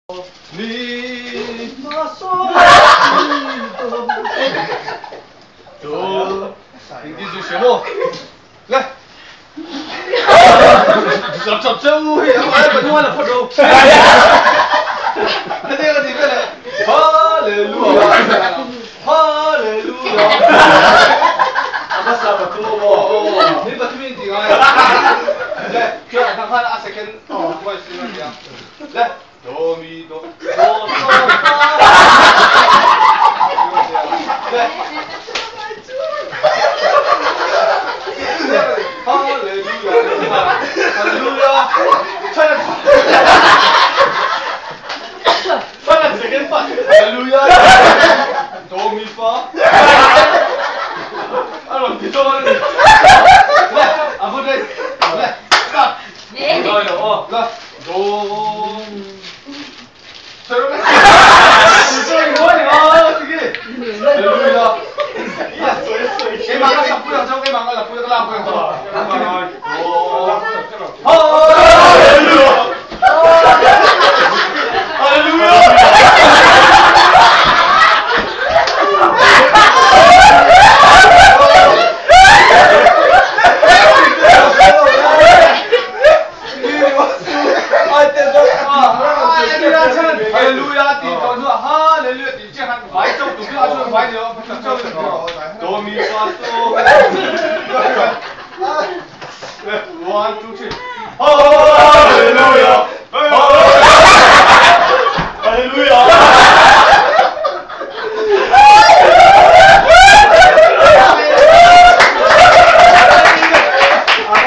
Mi fa sol mi do do，你就学么？来，这这这乌黑，我来把你玩了破粥。那这个里面的哈利路亚，哈利路亚。阿巴萨巴图哦，你把这边点啊？来，这看看阿谁跟哦，我是那样，来。哆咪哆哆嗦发，来，哈利路亚，哈利路亚，唱了，唱了这个发，哈利路亚，哆咪发，阿龙你做嘛？来，阿不对，来，上，来哦，来，哆。One, two, three. Hallelujah!